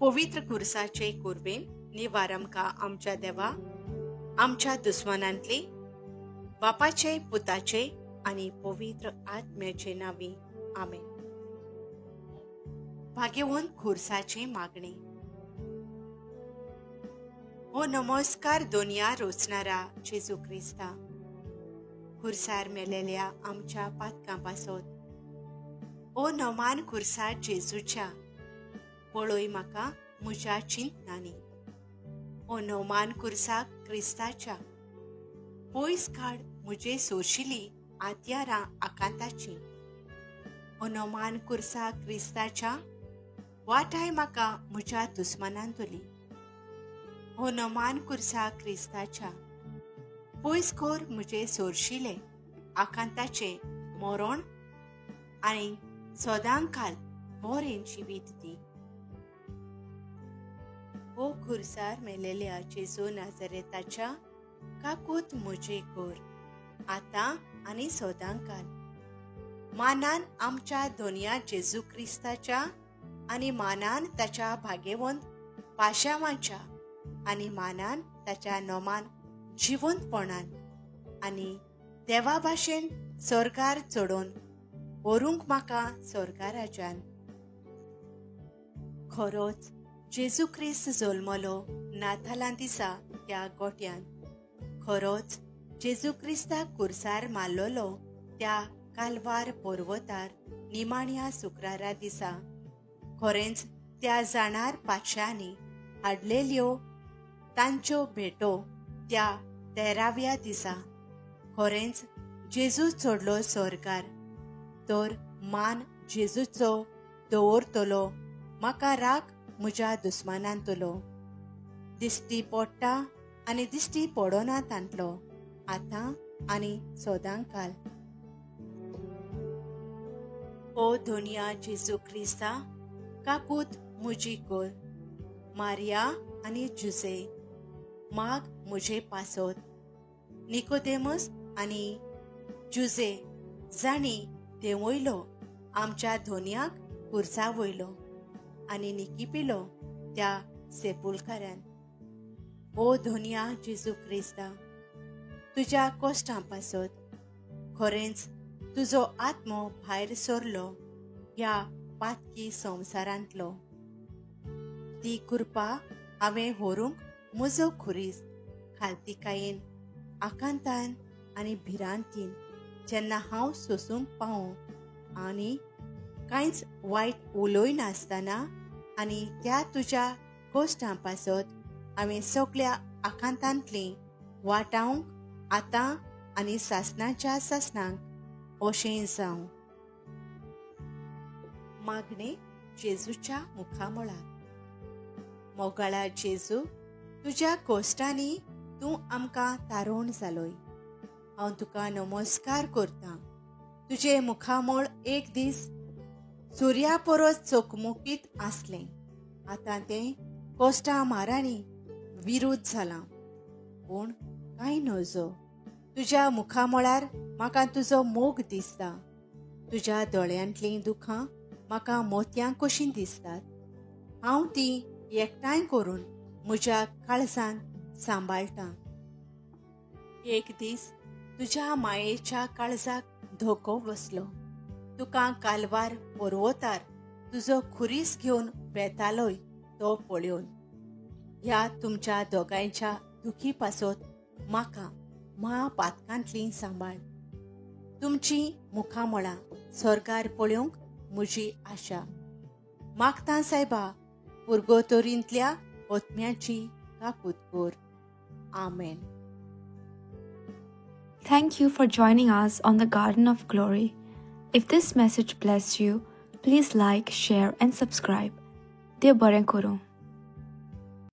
पवित्र खुर्साचे कुर्बेन निवार आमकां आमच्या देवा, आमच्या दुस्मानांतली, बापाचे, पुताचे आनी पवित्र आत्म्याचे नांवी, आमेन. भाग्यवंत खुर्साची मागणी. हो नमस्कार दोनया रोचणारा जेजू क्रिस्ता, खुर्सार मेलेल्या आमच्या पातकां पासत. ओ नमान खुर्सार जेजूच्या, पळय म्हाका म्हज्या चिंतनांनी. ओ नमान खुर्साक क्रिस्ताच्या, पयस काड म्हजे सोशिली आत्यारां आकांताची. ओ नमान खुर्सा क्रिस्ताच्या, वाटाय म्हाका म्हज्या दुस्मानांतली. हो नमान खुर्सा क्रिस्ताच्या, पयस कर म्हजे सोरशिले आकांताचें मरण आनी सदांकाल बरें जिवीत दी. हो खुर्सार मेलेल्या जेजू नाझरेताच्या, काकूत म्हजे कर आतां आनी सदांकाल. मानान आमच्या धोनया जेजू क्रिस्ताच्या आनी मानान ताच्या भाग्यवंत पाशावांच्या आनी मानान ताच्या नोमान जिवंतपणान आनी देवा भाशेन स्वर्गार चडोवन व्हरूंक म्हाका स्वर्गाराजान. खरोच जेजू क्रिस्त जल्मलो नातालां दिसा त्या गोट्यान. खरोच जेजू क्रिस्ताक कुर्सार मारलेलो त्या कालवार पर्वतार निमाण्या शुक्रारा दिसा. खरेंच त्या जाणार पातशांनी हाडलेल्यो तांच्यो भेटो त्या 13व्या दिसा. खरेंच जेजू चडलो स्वर्गार, तर मान जेजूचो दवरतलो म्हाका राग म्हज्या दुस्मानांतलो. दिश्टी पडटा आनी दिश्टी पडना तांतलो, आतां आनी सदांकाल. ओ धोनिया जेजू क्रिस्ता, काकूत म्हजी कर. मारिया आनी जुजे, माग म्हजे पासत. निकोदेमस आनी जुजे जांणी देंवयलो आमच्या धोनयाक खुर्सा वयलो आनी निकिपिलो त्या सेपुलकाऱ्यान. ओ धोनिया जेजू क्रिस्ता, तुज्या कश्टां पासत खरेंच तुजो आत्मो भायर सरलो ह्या पातकी संवसारांतलो. ती कृपा हांवें व्हरूंक म्हजो खुरीस खालतिकायेन, आकांतान आनी भिरांतीन जेन्ना हांव सोसूंक पावूं आनी कांयच वायट उलयनासतना आनी त्या तुज्या कश्टां पासत हांवें सगल्या आकांतांतली वाटावंक आतां आनी सासणाच्या सासणाक अशें जावं. मागणें जेजूच्या मुखामळार. मोगाळा जेजू, तुज्या कोश्टांनी तूं आमकां तारोण जालोय. हांव तुका नमस्कार करतां. तुजें मुखामळ एक दीस सुर्या परस चकमकीत आसलें, आतां तें कोश्टां मारांनी विरुद्ध जालां. पूण कांय नजो, तुज्या मुखामळार म्हाका तुजो मोग दिसता. तुज्या दोळ्यांतलीं दुखां म्हाका मोतयां कशीं दिसतात. हांव तीं एकठांय करून म्हज्या काळजान सांबाळटा. एक दीस तुज्या मायेच्या काळजाक धोको बसलो. तुका कालवार पर्वतार तुजो खुरीस घेवन वेतालोय तो पळोवन. ह्या तुमच्या दोगांयच्या दुखी पासत म्हाका म्हापातकांतली सांबाळ. तुमची मुखामळां स्वर्गार पळोवंक म्हजी आशा. मागता सायबा, पुर्गोतोरींतल्या ओतम्याची काकूत कर. आमेन. Thank you for joining us on the Garden of Glory. If this message blessed you, please like, share and subscribe. देव बरें करूं.